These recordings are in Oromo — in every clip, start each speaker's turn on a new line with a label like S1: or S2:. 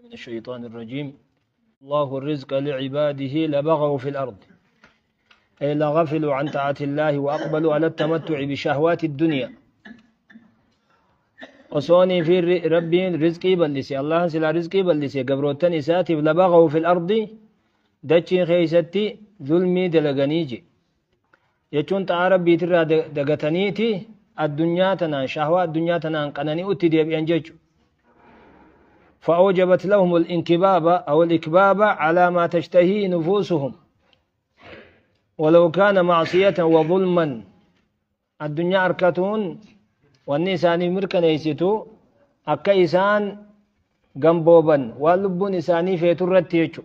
S1: من الشيطان الرجيم. الله الرزق لعباده لبغوا في الأرض، أي لغفلوا عن طاعة الله وأقبلوا على التمتع بشهوات الدنيا. Osoonii fi Rabbiin rizqii bal'ise, Allahan silaa rizqii bal'ise gabroottan isaatiif, لبغوا في الأرض, dachii keeysatti zulmii dalaganii je jechuun xa'aa Rabbiitirraa dagataniiti addunyaa tanaan, shahwaa addunyaa tanaan qanani'utti deebi'an jechu. فأوجبت لهم الانكباب أو الإكباب على ما تشتهي نفوسهم ولو كان معصية وظلما. الدنيا أركتون wanni isaanii mirkaneessitu akka isaan gambooban waan lubbuun isaanii feetu irratti jechu,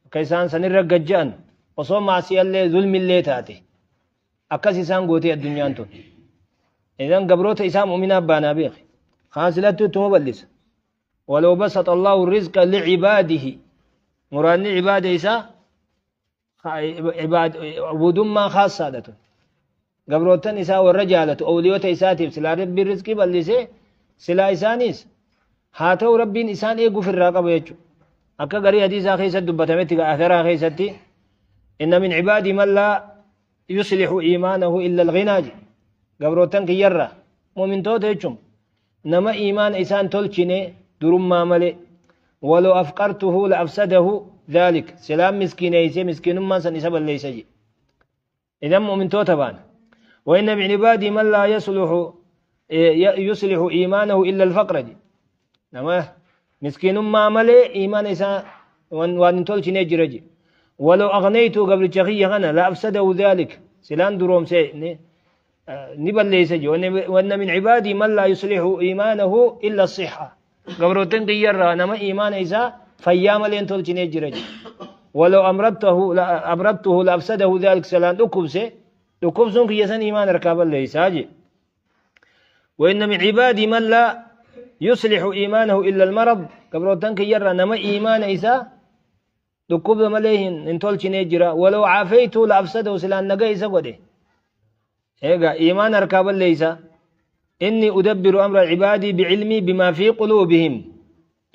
S1: akka isaan sanirra gajja'an osoo maasiyallee zulmillee taate akkas isaan gootee addunyaan tun. Idan gabroota isaa mu'minaa baanaa beeke kaan silattu ittuma bal'isa. ولو بسط الله الرزق لعباده, muraanni cibaada isaa عباد عبودummaa khaasaadha tun. Gabroottan isaa warra jaalatu, awliyoota isaatiif silaa Rabbiin rizqii bal'ise, silaa isaanis haa ta'u Rabbiin isaan eeguuf irraa qaba jechuudha. Akka garii hadiisaa keessatti dubbatametti, atharaa keessatti, إن من عبادي من لا يصلح إيمانه إلا الغنى. Gabroottan kiyyarra, mu'mintoota jechuun, nama iimaana isaan tolchine durummaa malee. ولو أفقرته لأفسده ذلك, silaan miskiineeyse miskiinummaan san isa balleeysa je. Idan mu'mintoota baana. وإن من عبادي من لا يصلح إيمانه إلا الفقر دي. نما مسكين ما ملي إيمان إسا وان تولشي نجرجي. ولو أغنيته قبل شخية غنى لأفسده ذلك, سلان دروم سي نبل سجي. وأن من عبادي من لا يصلح إيمانه إلا الصحة. Gabroottan kiyyarraa nama iimaana isaa fayyaa malee hin tolchine jira. ولو أمرضته لأفسده ذلك, silaan dhukkubse, dhukkubsuun kiyya san iimaan harkaa balleessaa je. وإن من عبادي من لا يصلح إيمانه إلا المرض. Gabroottan kiyyarraa nama iimaana isaa dhukkuba malee hin tolchine jira. ولو عافيته لأفسده, silaan naga isa godhe eega iimaan harkaa balleessa. إني أدبر أمر عبادي بعلمي بما في قلوبهم،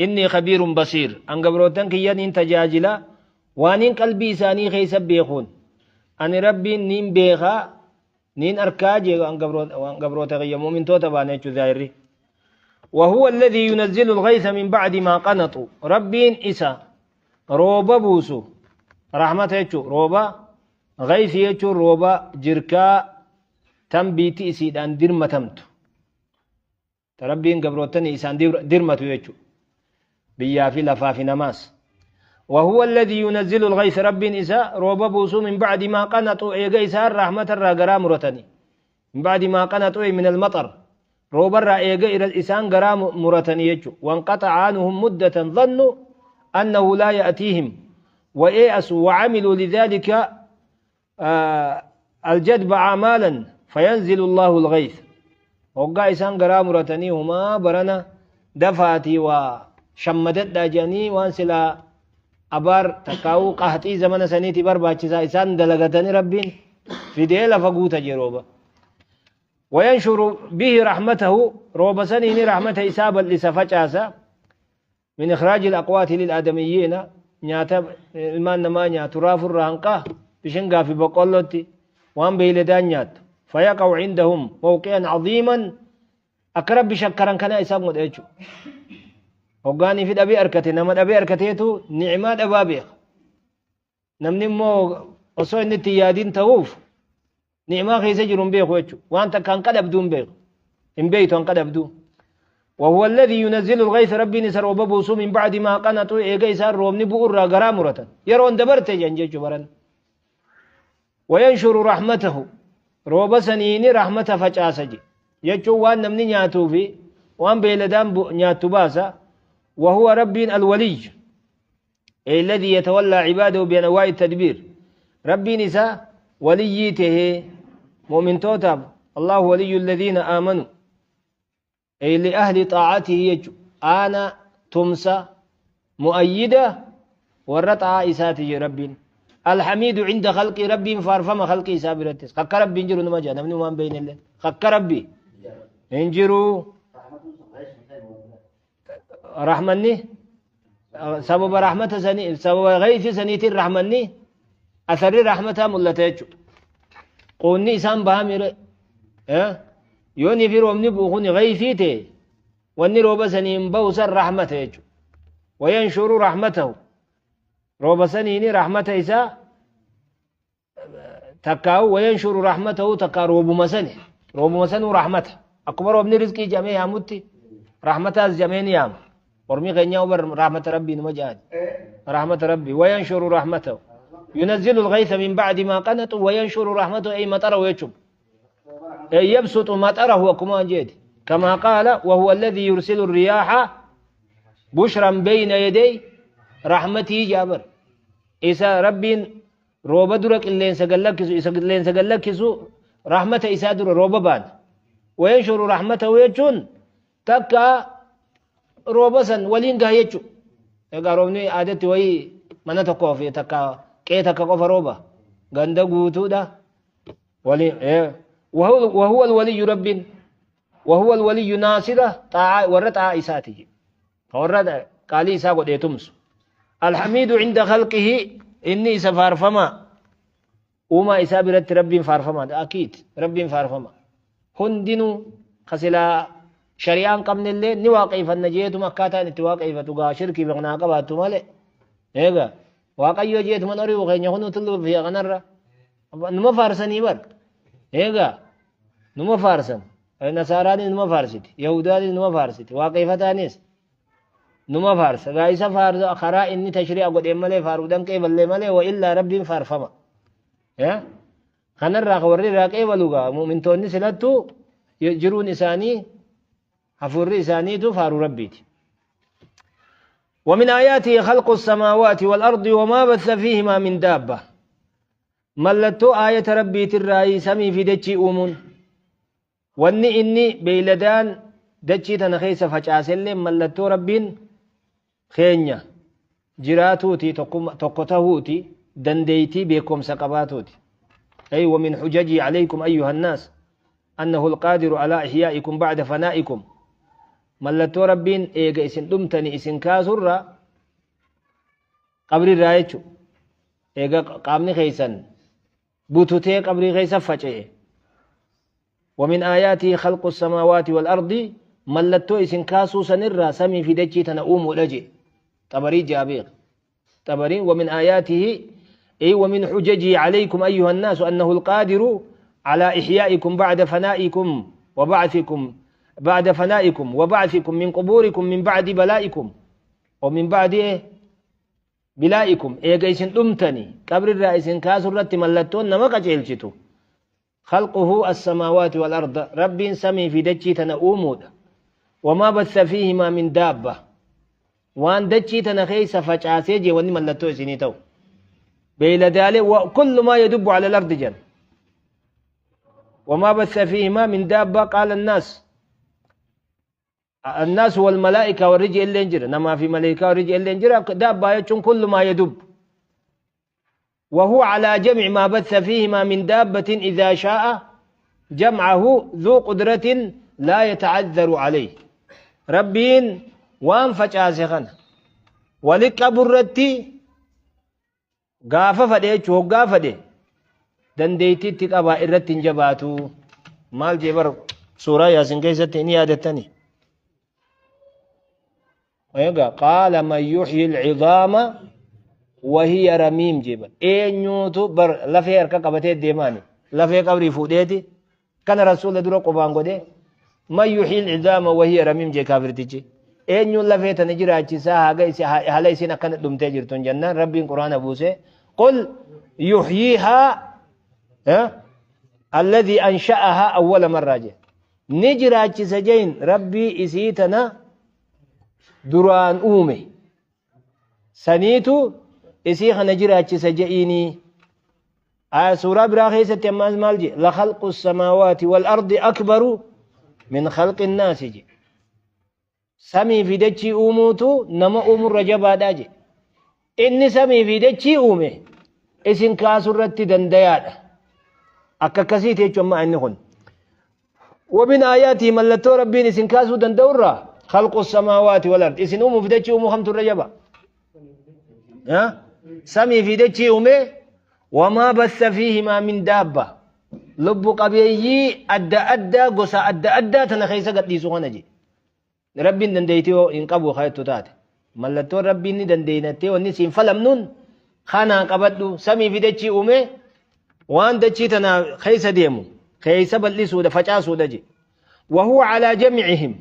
S1: إني خبير بصير. An gabroottan kiyyan in tajaajila waaniin qalbii isaanii keessa beekuun, ani Rabbiin niin beekaa, niin arkaa jee. An gabroota kiyya mu'mintoota baana jechuu zaahirri. وهو الذي ينزل الغيث من بعد ما قنطوا. Rabbiin isa rooba buusu, رحمة يجو rooba, غيث يجو rooba jirkaa tan biitti isiidhaan dirmatamtu, ta Rabbiin gabrootani isaan dirmatu jechu, biyyaa fi lafaa fi namaas. وهو الذي ينزل الغيث, ربين إسا rooba buusu, من بعد ما قنطوا, eega إسان رحمة الرا garaa muratani. من بعد ما قنطوا من المطر, rooba irraa eega إسان garaa muratani jechu. وانقطع عنهم مدة ظنوا أنه لا يأتيهم ويأسوا وعملوا لذلك الجدب أعمالا، فينزل الله الغيث. Hoggaa isaan garaa muratanii humaa barana dafaatii waa shammadadhaa jedhanii, waan silaa abaar takkaa'uu qahaxii zamana saniiti barbaachisaa isaan dalagatanii, Rabbiin fidee lafa guuta jee rooba. وينشر به رحمته, rooba saniini رحمة isaa bal'isa, facaasa. من إخراج الأقوات للآدميين, nyaata ilmaan namaa nyaatu raafurraa hanqaa bishingaa fi boqqollootti waan beeyladaan nyaattu. فيقع عندهم موقعا عظيما. Akka Rabbi shakkaran kana isaan godha jechuudha. Hoggaanii fi dhabee argate, nama dhabee argateetu ni'imaa dhabaa beeka. Namni immoo osoo inni itti yaadin ta'uuf ni'imaa keessa jiru hin beeku jechuudha. Waan takka hanqa dhabduu hin beeku. Hin beeytu hanqa dhabduu. وهو الذي ينزل الغيث, Rabbiin isa rooba buusu, من بعد ما قنطوا, eega isaan roobni bu'urraa garaa muratan. Yeroon dabarte jan jechuu baran. وينشر رحمته, rooba saniini rahmata facaasa je. Jechuun waan namni nyaatuu fi waan beeyladaan nyaattu baasa. وهو ربين الولي، أي الذي يتولى عباده بأنواع التدبير. ربين إسا وليته مؤمن توتاب. الله ولي الذين آمنوا، أي لأهل طاعته يجو أنا تمسى مؤيدة ورطع إساته. ربين الحميد عند خلق, ربي فارفما خلقي إسا برتس. خك ربي انجروا نما جاء نمني ما بين الله خك ربي انجروا رحمني. Sababa rahmata sanii, sababa gaysi saniitiin rahmanni asarri rahmataa mul'ata jechuudha. Qoonni isaan bahamire yoonii fi roobni bu'u kun gaysii ta'e, wanni rooba saniin bahu san rahmata jechuudha. Wayanshuru rahmatahu, rooba saniini rahmata isaa takkaa'u, wayanshuru rahmatahu takkaa roobuma sani, roobuma sanuu rahmata. Akkuma roobni rizqii jedhamee yaamutti rahmataas jedhamee ni yaama. Ormi keenyaa bar rahmata rabbii numa jedhan, rahmata rabbii. Wayanshuru rahmatahu, yunazzilu alghaytha min ba'di ma qanatu wayanshuru rahmatahu, ay maxarahu jechuudha, ay yabsutu maxarahu, akkuma jeeti kama qaala wahuwa alladhi yursilu riyaaha bushran bayna yaday rahmatii jaabar. Isa rabbiin rooba dura qilleensa gallakkisu, isa qilleensa gallakkisu rahmata isaa dura rooba baana. Wayanshuru rahmatahu jechuun takka rooba san waliin gaha jechuudha. Egaa roobni aadatti wayii mana tokkoo fi takka qe'ee takka qofa rooba, ganda guutuudha waliin. Wahuwa alwaliyyu, rabbiin wahuwa alwaliyyu naasira xaa'aa warra xaa'aa isaati, warra qaalii isaa godhee tumsu. Alhamiidu cinda khalqihi, inni isa faarfamaa uumaa isaa biratti. Rabbiin faarfamaadha, akiid rabbiin faarfama. Hundinuu kasilaa shari'aan qabnellee ni waaqeeffanna jeetuma akkaataan itti waaqeeffatu gaa shirkii beeknaa qabaattu malee. Eega waaqayyo jeetuma horii keenya kunu tulluu fi kanarra numa faarsanii bar. Eega numa faarsan, nasaaraanis numa faarsiti, yahudaanis numa faarsiti, waaqeeffataanis numa faarsa. Gaa isa faarsa karaa inni tashri'a godheen malee, faaruudhaan qeeballee malee, wa illaa rabbiin faarfama. Kanarraa ka warri irraa qeebalu gaa mu'mintoonni silattuu jiruun isaanii, hafuurri isaaniitu faaruu rabbiiti. ومن آياته خلق السماوات والأرض وما بث فيهما من دابة. Mallattoo aayata rabbiitirraa samii fi dachii uumuun, wanni inni beeyladaan dachii tana keessa facaasellee mallattoo rabbiin keenya jiraatuuti, tokko tahuuti, dandeeytii beekumsa qabaatuuti. أي ومن حججه عليكم أيها الناس أنه القادر على إحيائكم بعد فنائكم. Mallattoo rabbiin eega isin dhumtani isin kaasurra, qabri irraa jechu, eega qaamni keeysan bututee qabrii keessa faca'e. ومن آياته خلق السماوات والأرض، mallattoo isin kaasuu sanirraa samii fi dachii tana uumuudha je Xabarii jaabeeq Xabarii. ومن آياته أي ومن حججه عليكم أيها الناس أنه القادر على إحيائكم بعد فنائكم وبعثكم، بعد فنائكم وبعثكم من قبوركم من بعد بلائكم ومن بعد إيه؟ بلائكم. Eega isin dhumtani qabri irraa isin kaasu irratti mallattoon nama qajeelchitu خلقه السماوات والأرض، rabbiin samii fi dachii tana uumuudha. وما بث فيهما من دابة، waan dachii tana keessa facaasee jee wanni mallattoo isinii ta'u beeyladaalee, وكل ما يدب على الأرض جن. وما بث فيهما من دابة، قال الناس، الناس والملائكة والرجل اللي انجر نما في ملائكة والرجل اللي انجر. دابة يجون كل ما يدب. وهو على جمع ما بث فيهما من دابة إذا شاء جمعه ذو قدرة لا يتعذر عليه. Rabbiin waan facaase kana wali qaburratti gaafa fadhe jechuu, hoggaa fadhe dandeeytiitti qabaa, irratti hin jabaatu. Maal jee bar suuraa Yaasin keessatti, ni yaadattani? Egaa قال من يحيي العظام وهي رميم jee bar. Eenyuutu bar lafee harka qabatee deemaani, lafee qabrii fuudheeti kana rasuula dura qubaan godhee, من يحيي العظام وهي رميم jee kaafirtichi. Eenyuun lafee tana jiraachisaa haga haala isin akkana dhumtee jirtun jennaan, rabbiin quraana buuse: قل يحييها الذي أنشأها أول مرة jee. Ni jiraachisa jeen rabbii isii tana duraan uume saniitu isii kana jiraachisa je'iinii. Aya suuraa biraa keessatti ammaas maal je? لخلق السماوات والأرض أكبر من خلق الناس je. Samii fi dachii uumuutu nama uumurra jabaadhaa je. Inni samii fi dachii uume isin kaasurratti dandayaadha. Akka akkasiiti jechuun amma inni kun. ومن آياته، mallattoo rabbiin isin kaasuu danda'urraa خلق السماوات والأرض. Isin uumuuf dachii uumuu kamtu irra jaba? Samii fi dachii uume. Wamaa bassa fiihimaa min daabba, lubbu qabeeyyii adda addaa, gosa adda addaa tana keessa gadhiisu kana je. Rabbiin dandeeytii yoo hin qabu kayettu taate, mallattoon Rabbiin ni dandeeynattee wanni siin falamnuun kanaa qabadhu. Samii fi dachii uume, waan dachii tana keessa deemu keessa bal'isuudha, facaasuudha je. Wahuwa calaa jamcihim,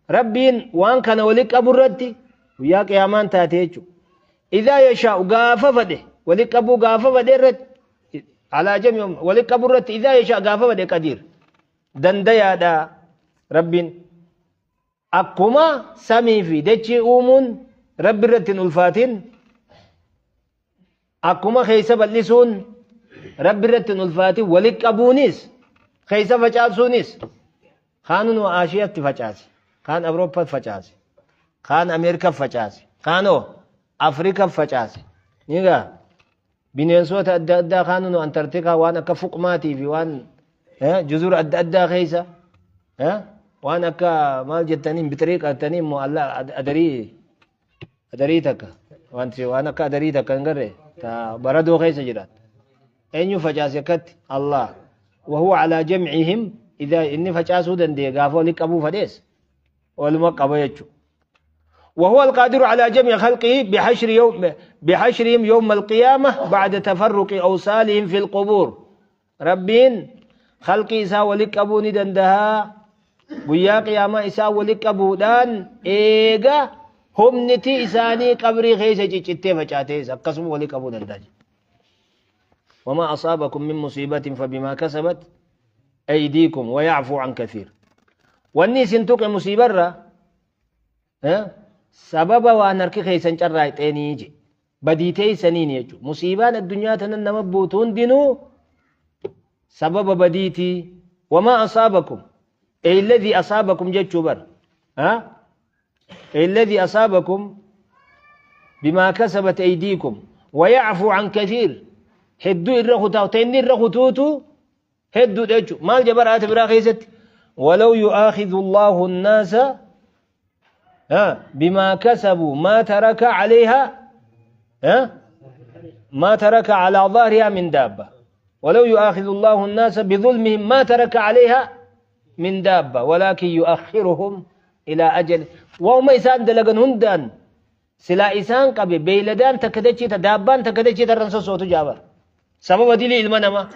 S1: Rabbiin waan kana wali qabu irratti guyyaa qiyaamaan taate jechuudha. Idaa yashaa'u, gaafa fedhe wali qabuu, gaafa fedhe irratti, alaa jamcihim, wali qabu irratti, idaa yashaa, gaafa fedhe, qadiir, dandayaadha Rabbiin. Akkuma samii fi dachii uumuun Rabbi irratti hin ulfaatin, akkuma keessa bal'isuun Rabbi irratti hin ulfaatin, wali qabuunis keessa facaasuunis. Kaanuu Aashiyaatti facaase, kaan Awurooppatti facaase, kaan Ameerikaatti facaase, kaanoo Afrikaatti facaase. Nigaa bineensota adda addaa kaanuu Antarktikaa, waan akka fuqmaatii fi waan juzura adda addaa keessa, waan akka maal jettaniin, bitirii qattanii immoo adarii, adarii takka, wanti waan akka adarii takka hin garre ta baradoo keessa jiraat. Eenyu facaase akkatti? Allah. Wahuwa calaa jamcihim idaa, inni facaasuu danda'e, gaafa wali qabuu fedhees waluma qaba jechu. وهو القادر على جمع خلقه بحشر يوم بحشرهم يوم القيامة بعد تفرق أوصالهم في القبور. ربين خلقي إسا ولك أبو ندندها guyyaa qiyaamaa isaa wali qabuudhaan, eega humniti isaanii qabrii keessa ciccittee facaatees akkasuma wali qabuu danda'a. وما أصابكم من مصيبة فبما كسبت أيديكم ويعفو عن كثير. Wanni isin tuqe musiibarra sababa waan harki keessan carraaqxeenii je, badii teessaniin jechuudha. Musiibaan addunyaa tana nama buutu hundinuu sababa badiitii. وما أصابكم أي الذي أصابكم jechuu bar. أي الذي أصابكم بما كسبت أيديكم ويعفو عن كثير. Hedduu irra kutaa, ta'inni irra kutuutu hedduu jechu. Maal jabar aata biraa keessatti? ولو يؤاخذ الله الناس بما كسبوا ما ترك عليها ما ترك على ظهرها من دابة، ولو يؤاخذ الله الناس بظلمهم ما ترك عليها من دابة ولكن يؤخرهم إلى أجل. وهم إسان دلقن هندان silaa isaan qabe, beeyladaan takka dachii, daabbaan takka dachii tarran sossootu jaabar. Sababa dilii ilma namaa,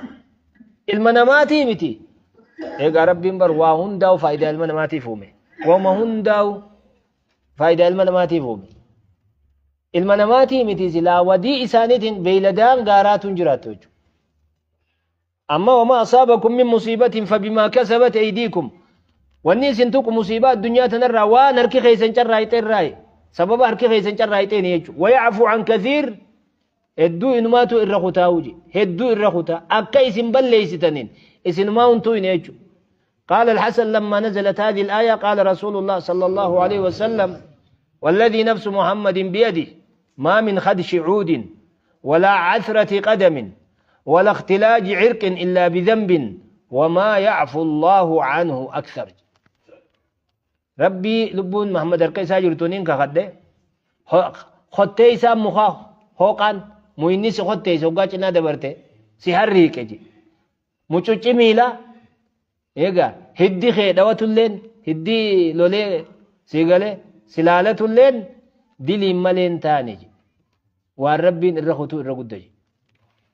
S1: ilma namaatii miti. Egaa Rabbiin bar waa hundaa'u faayidaa ilma namaatiif uume. Waama hundaa'u faayidaa ilma namaatiif uume. Ilma namaatii miti, silaa wadii isaaniitiin beeyladaan gaaraatu hin jiraattu jechuudha. Amma وما أصابكم من مصيبة فبما كسبت أيديكم, wanni isin tuqu musiibaa addunyaa tanarraa waan harki keessan carraayite irraayi, sababa harki keessan carraayiteeni jechuudha. ويعفو عن كثير, hedduu inumaatu irra kutaa'u je, hedduu irra kutaa, akka isin balleeysitaniin isinumaa huntuu hin jechuudha. قال الحسن: لما نزلت هذه الآية قال رسول الله صلى الله عليه وسلم: والذي نفس محمد بيده ما من خدش عود ولا عثرة قدم ولا اختلاج عرق إلا بذنب، وما يعفو الله عنه أكثر. Rabbii lubbuun Muhammad harka isaa jirtuuniin kakadhe, kottee isaa mukaa hooqaan muyinni si kotteesse hoggaa cinaa dabarte si harriiqe je, mucucci miila, egaa hiddi kee dhawatulleen, hiddi lolee si galee si laalatulleen diliin malee hin taane je. Waan Rabbiin irra kutuu irra gudda je.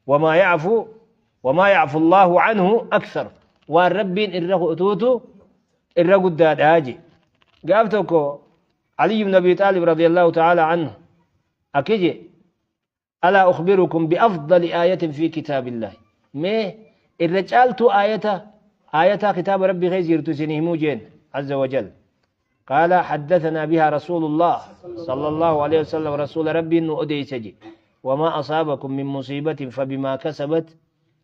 S1: وما يعفو الله عنه أكثر, waan Rabbiin irra kutuutu irra guddaadha je. Gaaf tokko علي بن أبي طالب رضي الله تعالى عنه akki je: ألا أخبركم بأفضل آية في كتاب الله؟ Mee irra caaltu آية كتاب ربي keessa jirtu isin himuu jeen عز وجل. قال: حدثنا بها رسول الله صلى الله عليه وسلم. رسول ربي nu odeesse je: وما أصابكم من مصيبة فبما كسبت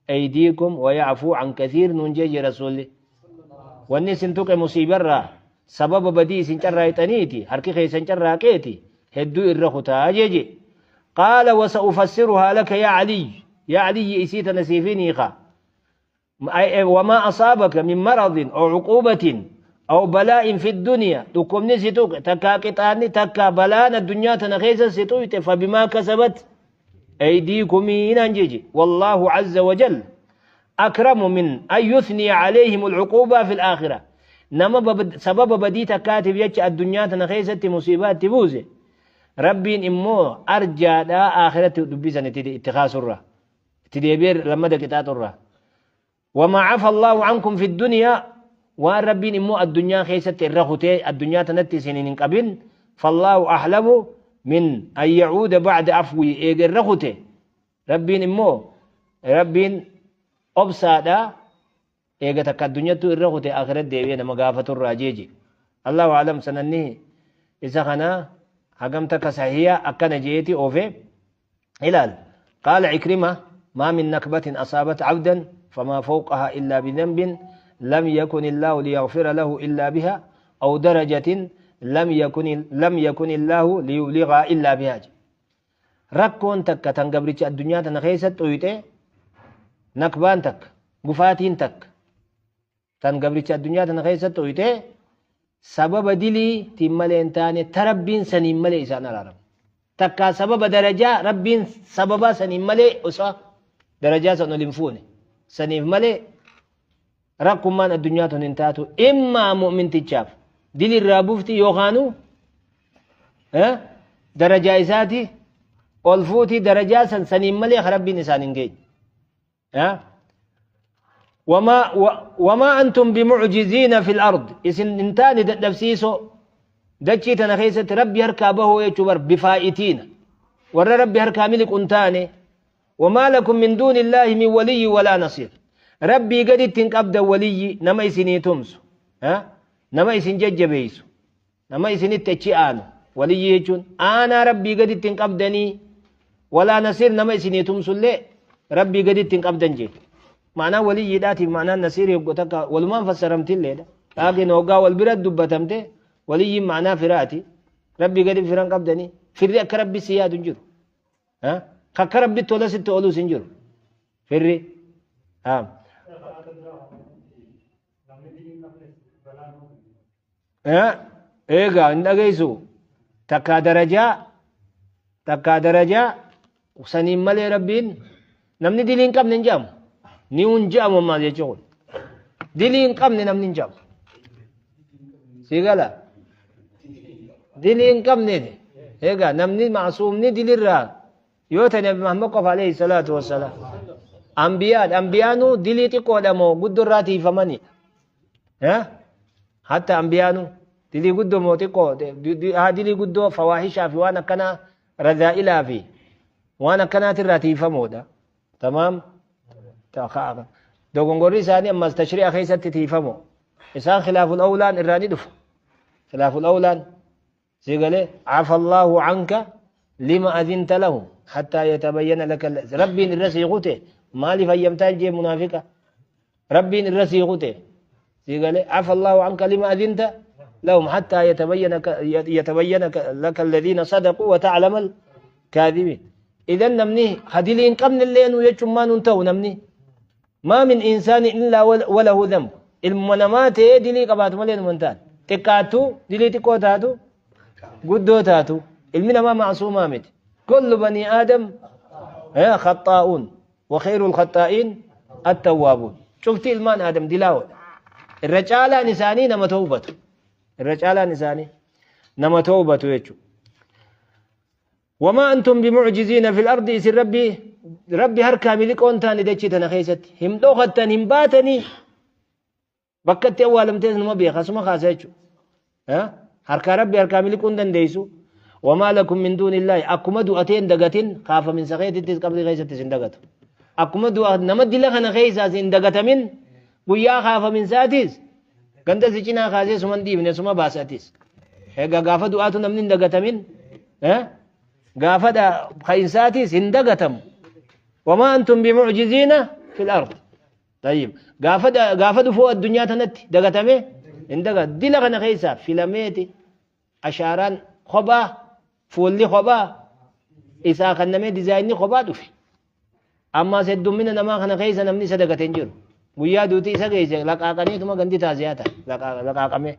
S1: أيديكم ويعفو عن كثير nuun je رسولي. Wanni isin tuqe musiibarraa sababa badii isin carraayxaniiti, harki keessan carraaqeeti, hedduu irra kutaa jeje. قال: وسأفسرها لك يا علي. يا علي, isii tana siifiniiqa: وما أصابك من مرض أو عقوبة أو بلاء في الدنيا دكمني ستوك تكا قطاني تكا بلان الدنيا تنخيس ستويت فبما كسبت أيديكم إنجيجي. والله عز وجل أكرم من أن يثني عليهم العقوبة في الآخرة. نما سبب بديت كاتب يتش الدنيا تنخيست مصيبات تبوزي ربي إمو أرجع لا آخرة دبيزة اتخاذ الرّ تدبير لما دكتات الرّ. وما عفى الله عنكم في الدنيا وأن ربي إمو الدنيا خيست الرختي الدنيا تنتي سنين قبل فالله أحلم من أن يعود بعد عفوي إيج الرختي ربي إمو ربي أبصادا إيج تك الدنيا تو الرختي آخرة ديبين مغافة الراجيجي. الله أعلم سنني إذا خنا حكمتك صحيحة أكن جيتي أوفي هلال. قال عكرمة ما من نكبة أصابت عبدا فما فوقها إلا بذنب لم يكن الله ليغفر له إلا بها أو درجة لم يكن الله ليبلغها إلا بها. ركون تك تنقبرتش الدنيا تنخيست ويته نكبان تك قفاتين تك تنقبرتش الدنيا تنخيست ويته سبب دلي تملين تاني تربين سنين ملي إسان العرب تكا سبب درجة ربين سبب سنين ملي أسا درجة سنولنفوني سنين ملي رقم من الدنيا تنتاتو إما مؤمن تشاف دلي الرابوفتي يوغانو درجة إساتي ألفوتي درجة سنين ملي ربين إسان جي. وما أنتم بمعجزين في الأرض إسن انتاني نفسيسو دجي تنخيسة ربي هركابه يجبر بفائتين ور ربي هركاملك انتاني. وما لكم من دون الله من ولي ولا نصير. ربي قد تنقبد ولي نما إسني تمسو نما إسن ججبيسو نما إسن التشيئانو ولي يجون أنا ربي قد تنقبدني ولا نصير نما إسني تمسو اللي ربي قد تنقبدن جي. معناه ولي داتي معناه النصير يقولك ولما فسرمت اللي ده لكن هو والبرد دبتمته ولي معناه فراتي ربي قد فران قبدني فري كربي سياد جر ها كربي تولا ست اولو سنجر فري ها ها ايغا اندغيسو تكا درجة تكا درجة وسنين مالي ربين نمني دلين كم ننجام نيون جام ما يجون دلين كم نمني نجام سيغالا دلين كم ندي ايغا نمني معصوم ندي للرا يوتا نبي محمد قف عليه الصلاة والسلام أنبياء أنبيانو دلي تقودمو قدراتي فمني ها حتى أنبيانو دلي قدو موتيكو دلي قدو فواحشة في وانا كنا رذائلها في وانا كنا تراتي فمودا تمام دوغونغوري ثاني أما تشريع خيسة تتيفمو إنسان خلاف الأولان الراني دف خلاف الأولان سيقالي عفى الله عنك لما أذنت لهم حتى يتبين لك ربي الرسي غوته مالي فيمتان جي منافقة ربي الرسي غوته سيقالي عفى الله عنك لما أذنت لهم حتى يتبين لك الذين صدقوا وتعلم الكاذبين. إذا نمني خديلين قمن اللين ويجمان ننتو نمني ما من إنسان إلا وله ذنب المنامات دلي قبات ملين منتان تكاتو دلي تكوتاتو قدوتاتو المنا ما معصومة مت كل بني آدم خطاؤون وخير الخطائين التوابون. شفتي المان آدم دلاو الرجال نساني نما توبته الرجال نساني نما توبته يجو. وما أنتم بمعجزين في الأرض إسر ربي ربي هركا ملك أنتاني دجي تنخيست هم دوختن هم باتني بكت أول متين ما بيخ اسمه خاسيتشو ها هركا ربي هركا ملك أنتن ديسو. وما لكم من دون الله أكما دؤتين دقتين خاف من سخيت تس قبل غيست سندقت أكما دؤ نمد لك نخيس سندقت من ويا خاف من ساتيس كنت سجنا خاسي سمن دي من سما باساتيس هيا غافة دؤاتو نمن دقت من ها غافة خيساتي سندقتم. وما أنتم بمعجزين في الأرض. طيب غافة فوق الدنيا تنت دقتمي اندقت دي لغنا خيسا في لميتي أشاران خبا فولي خبا إسا خنمي ديزايني خبا دوفي أما سدومنا نما خنا خيسا نمني صدقتين جرو Guyyaa duuti isa geesse laqaaqaniituma gandi taaziyaa ta'a laqaaqamee.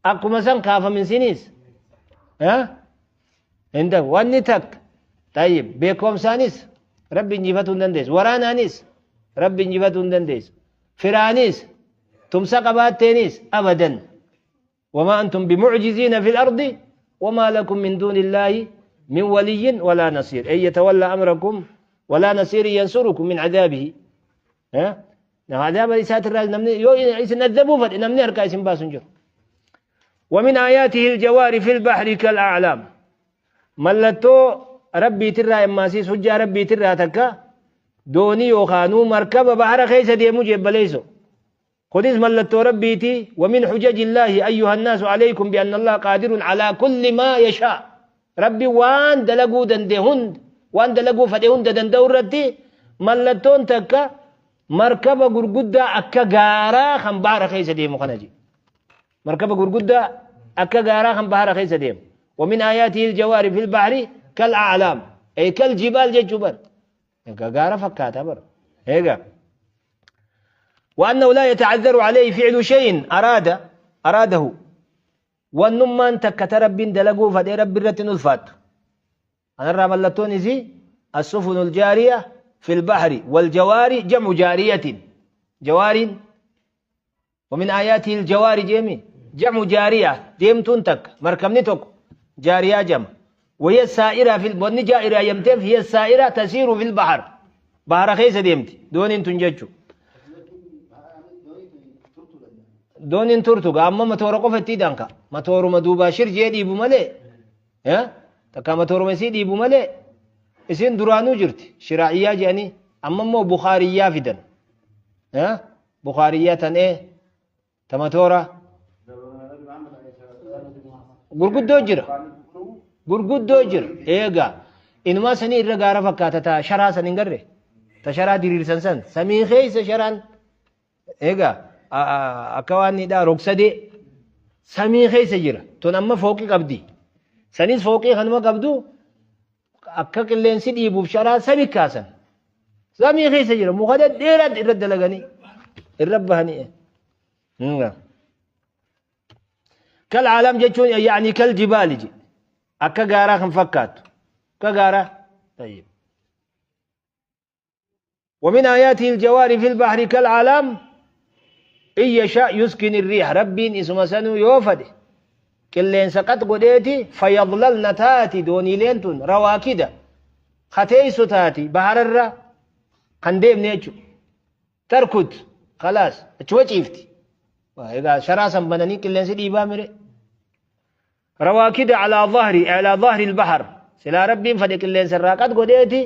S1: Akkuma san kaafaminsinis hin ta'u wanni takka. Tayyib, beekumsaanis Rabbi injifatuu hin dandeessu. Waraanaanis Rabbi injifatuu hin dandeessu. Firaanis tumsa qabaatteenis abadan. وما أنتم بمعجزين في الأرض وما لكم من دون الله من ولي ولا نصير، أي يتولى أمركم ولا نصير ينصركم من عذابه. ها؟ عذاب إسات الراس نذبوا فنمني أركا اسم باسنجر. ومن آياته الجوار في البحر كالأعلام. ملتو ربي ترى إما سيس حجة ربي ترى تكا دوني وخانو مركب بحر خيسة دي مجيب بليسو خذ ملتو ربيتي. ومن حجج الله أيها الناس عليكم بأن الله قادر على كل ما يشاء. ربي وان دلقو دندهند وان دلقو فدهند دندورتي ملتون تكا مركب غرغدا أكا غارا خم بحر خيسة دي مخنجي مركب غرغدا أكا غارا خم بحر خيسة دي. ومن آياته الجوار في البحر كالأعلام أي كالجبال جبر غارا فكاتا بر هيك. وأنه لا يتعذر عليه فعل شيء أراده. والنمان تكترب دلقو فدي رب الرتن الفات. أنا الرملتون زي السفن الجارية في البحر، والجواري جمع جارية جوار. ومن آياته الجواري جيمي جمع جارية ديمتون تك مركبني تك جارية جمع. وهي السائرة في البن جائرة يمتف هي السائرة تسير في البحر بحر خيسة ديمتي دون تنججو دون ترتو أما متورو قفتي دانكا متورو مدوبا شرجي ديبو مالي ها تكا متورو مسي ديبو مالي إسين درانو جرت شراعية جاني أما مو بخارية فيدن ها بخارية تن إيه تمتورا غرغدو جرا غرغدو جرا إيغا إنما سني إرغارا فكاتا تا شرا سنين غره تا شرا ديرير سنسن سمي خيس شران إيغا akka waan hidhaa rogsadee samii keessa jira. Tun amma fooqii qabdi. Sanis fooqii kanuma qabdu akka qilleensi dhiibuuf sharaa sami kaasan. Samii keessa jira. Muka dhedheeraatti irra dalaganii irra bahanii. Kal aalam jechuun yaani kal jibaali je. Akka gaaraa kan fakkaattu. Akka gaaraa. Tayyib. ومن آياته الجوار في البحر كالعالم إن يشاء يسكن الريح. ربين اسم سنو يوفد كلين سقط قديتي فيظلل نتاتي دوني لينتون رواكدة خطيسو تاتي بحر الرا قنديم نيتشو تركض خلاص اتوجيفتي إذا شراسا بناني كلين سيدي بامري رواكدة على ظهر البحر سلا ربين فدي كلين سراقات قديتي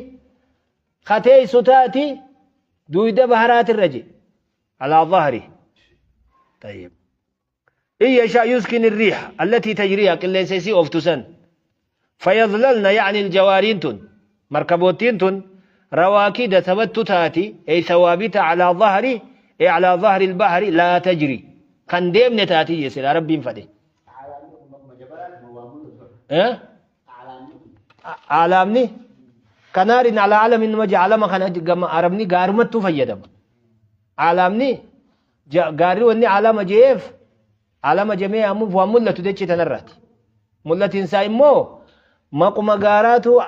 S1: خطيسو تاتي دويدة بحرات الرجي على ظهره. طيب إن يشاء يسكن الريح التي تجريها كل سيسي أوفتسن فيظللن يعني الجوارينتن مركبوتينتن رواكد ثبت تاتي أي ثوابت على ظهر أي على ظهر البحر لا تجري قنديم نتاتي يسير ربي فدي أه؟ عالمني كنار على عالم إنما جعل ما خنا عربني غارمت فيدم عالمني غاري وني علامة جيف علامة جميع أمو فملة تدشي تنرات ملة إنسان مو ما قم غاراتو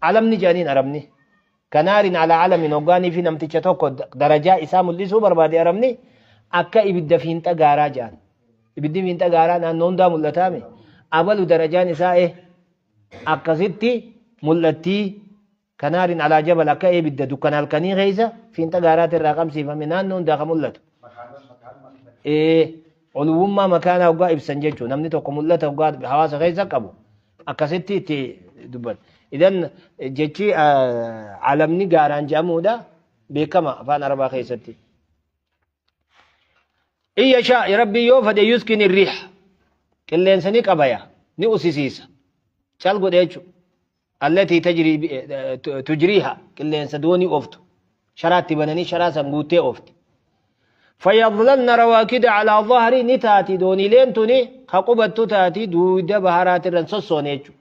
S1: عالمني جانين عربني كنار على عالم نوغاني في نمتي تشتوك درجة إسام اللي سوبر بعد عربني أكا إبدا فين تغارا جان إبدا فين تغارا نون دا ملة تامي أول درجة نساء أكا ستي ملتي كنار على جبل أكا إبدا دكان الكني غيزة فين تغارات الرقم سيفا من نون دا ملته إيه علوم مكانه وقا إبسن جيتشو نمني توقع ملته وقا بحواس غيزة قبو أكا ستي تي دبل إذن جيتشي عالمني غاران جامودا بكما فان أربع خيستي إن يشاء ربي يوفد يسكن الريح كل إنسان قبايا نؤسسيس شال قد التي تجري تجريها كل إنسان دوني أوفت شرات بناني شرات سنغوتي أوفت فيظللن رواكد على ظهر نتاتي دوني لينتوني خقبت تاتي دود بهارات الرنسوسونيتشو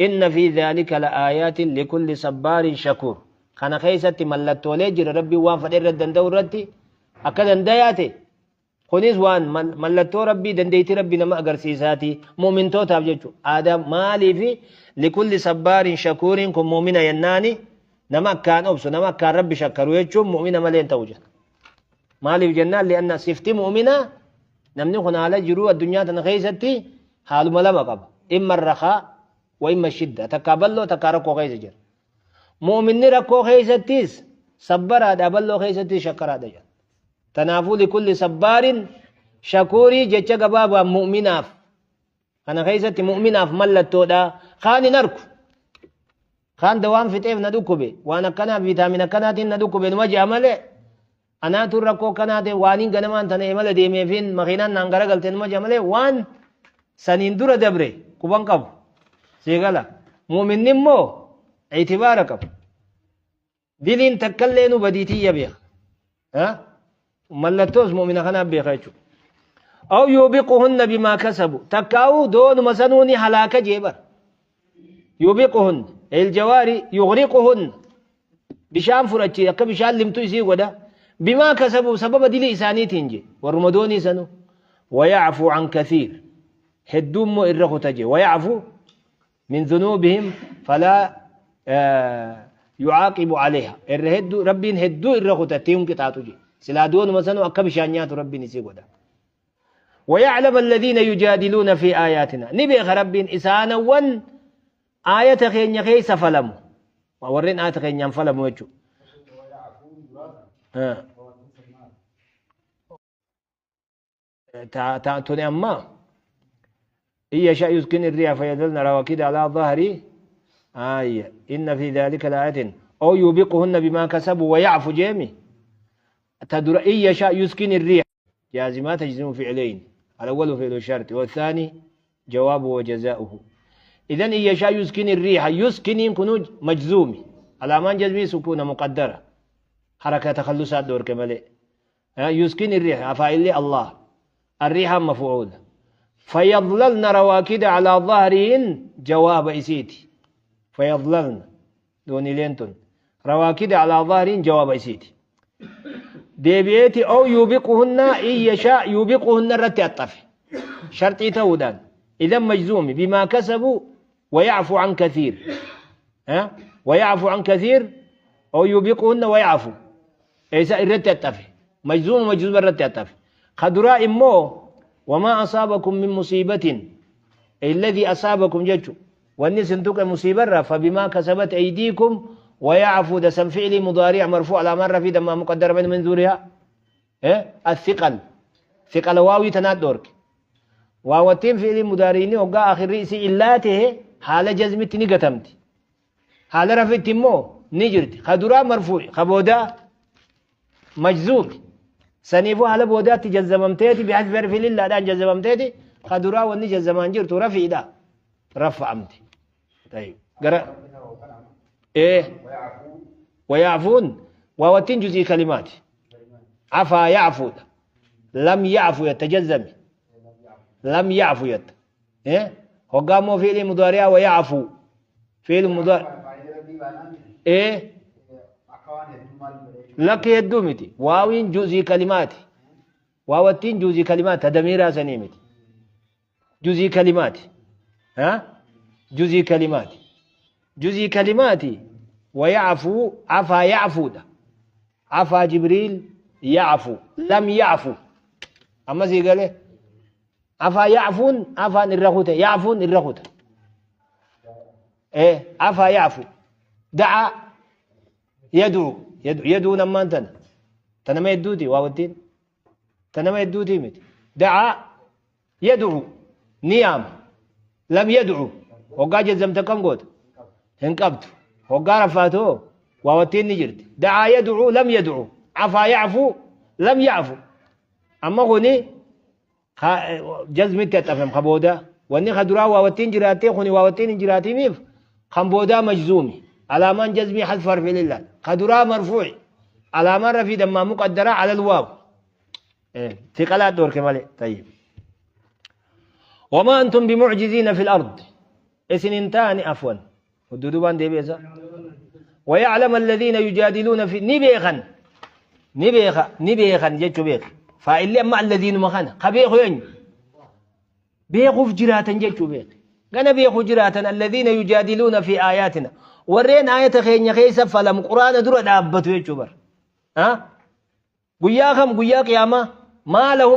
S1: إن في ذلك لآيات لكل صبار شكور. Kana keessatti mallattoolee jira Rabbiin waan fedhe irratti danda'u irratti akka dandayaa ta'e. Kunis waan mallattoo Rabbii dandeettii Rabbii nama agarsiisaati mu'mintootaaf jechuudha. Aadaa maaliifi likulli sabbaarin shakuuriin kun mu'mina yennaani nama akkaan obsu nama akkaan Rabbi shakkaru jechuun mu'mina malee hin ta'u jedha. Maaliif jennaan li'anna sifti mu'minaa namni kun haala jiruu addunyaa tana keessatti haaluma lama qaba. Imma rakaa wa imma shidda takkaa bal'oo takkaa rakkoo keessa jira. Mu'minni rakkoo keessattis sabbaraadha bal'oo keessattis shakkaraadha jedha. Tanaafuu likulli sabbaarin shakuurii jecha gabaabaa mu'minaaf kana keessatti mu'minaaf mallattoodha. Kaan hin arku. Kaan dawaan fixeef na dhukkube waan akkanaa viitaamin akkanaatiin na dhukkube numa je'a malee anaatu rakkoo akkanaatiin waaniin ganamaan tana imala deemeefiin makiinaan naan garagalte numa je'a malee waan saniin dura dabre quban qabu. Siigala. Mu'minni immoo itibaara qabu. Diliin takkallee nu badiitiyya beeka. Mallattoos mu'mina kanaaf beeka jechuudha. Aw yuubiquhunna bimaa kasabu. Takkaa'uu doonuma sanuu ni halaaka jee bara. Yuubiquhunna. Iljawaari yughriquhunna. Bishaan fudhachi akka bishaan limtu isii godha. Bimaa kasabu sababa dilii isaaniitiin jee. Warruma doonii sanuu. Wayacfuu an kathiir. Hedduu immoo irra kuta jee. Wayacfuu min dhunuubihim falaa yucaaqibu calayha irra hedduu rabbiin hedduu irra kuta ittiin hin qixaaxu jedhe silaa doonuma sanuu akka bishaan nyaatu rabbiin isii godha ويعلم الذين يجادلون في آياتنا نبيخ ربين إسانوان آية خين خيس فلمو ورين آية خين فلمو يجو تuni amma إن يشاء يسكن الريح فيظلن رواكد على ظهره آية إن في ذلك لآية أو يوبقهن بما كسبوا ويعفو جيمي تدر إن يشاء يسكن الريح جازمات تجزم فعلين الأول فعل الشرط والثاني جوابه وجزاؤه. إذن إن يشاء يسكن الريح يسكن يكون مجزوم على من جزمي سكون مقدرة حركة تخلصات دور كمالي يسكن الريح فاعل الله الريح مفعول فيظللن رواكد على ظهرهن جواب إسيتي فيظللن دون لينتون رواكد على ظهرهن جواب إسيتي ديبيتي أو يوبقهن إن يشاء يوبقهن الرتي الطفي شرطي تودان إذا مجزوم بما كسبوا ويعفو عن كثير ها ويعفو عن كثير أو يوبقهن ويعفو إيسا الرتي الطفي مجزوم مجزوم الرتي الطفي خدراء مو وما أصابكم من مصيبة الذي أصابكم جتشو والناس انتوك مصيبة فبما كسبت أيديكم ويعفو ده سم فعلي مضارع مرفوع على مرة في دم مقدر من منذورها إيه؟ الثقل ثقل واوي تناد دورك واوتين فعلي مضارعين وقع آخر رئيسي إلاته حال جزمت نقتمت حال رفعت مو نجرت خدرا مرفوع خبودا مجزوم سنيفو على بودات جزممتيتي بحذف حرف لله دان جزممتيتي خدرا وني جزمان جرت رفع دا رفع أمتي. طيب قرأ إيه ويعفون ووتين جزء كلمات عفا يعفو لم يعفو يتجزم لم يعفو يت إيه وقاموا فعل مضارع ويعفو فعل مضارع إيه لك يدومتي واوين جزء كلمات واوتين جزء كلمات هدميرا سنيمتي جزء كلمات ها جزء كلمات جزء كلماتي ويعفو عفا يعفو ده عفا جبريل يعفو لم يعفو أما زي قال عفا يعفون عفا الرغوتة يعفون الرغوتة إيه عفا يعفو دعا يدعو يدعو يدعو لما أنتنا تنا ما يدودي واو الدين تنا ما يدودي مت دعا يدعو نيام لم يدعو وقا جزمت كم قوت هنقبت وقا رفاته واوتين نجرت دعا يدعو لم يدعو عفا يعفو لم يعفو أما غني جزمت تفهم خبودا واني خدرا واوتين جراتي خني واوتين جراتي ميف خمبودا مجزومي على من جزمي حذف حرف لله خدرا مرفوع على من رفي دم مقدرة على الواو إيه ثقلات دور كمالي. طيب وما أنتم بمعجزين في الأرض إسننتان عفوا ودودوبان دي بيزا ويعلم الذين يجادلون في نبيخا نبيخا نبيخا جتشو بيخ فإلا أما الذين مخانا خبيخو ين بيخو في جراتا جتشو بيخ كان بيخو جراتا الذين يجادلون في آياتنا ورين آية خين خيسا فلم قرآن درة دابتو يجو بر ها قيا خم قيا قيامة ما لهم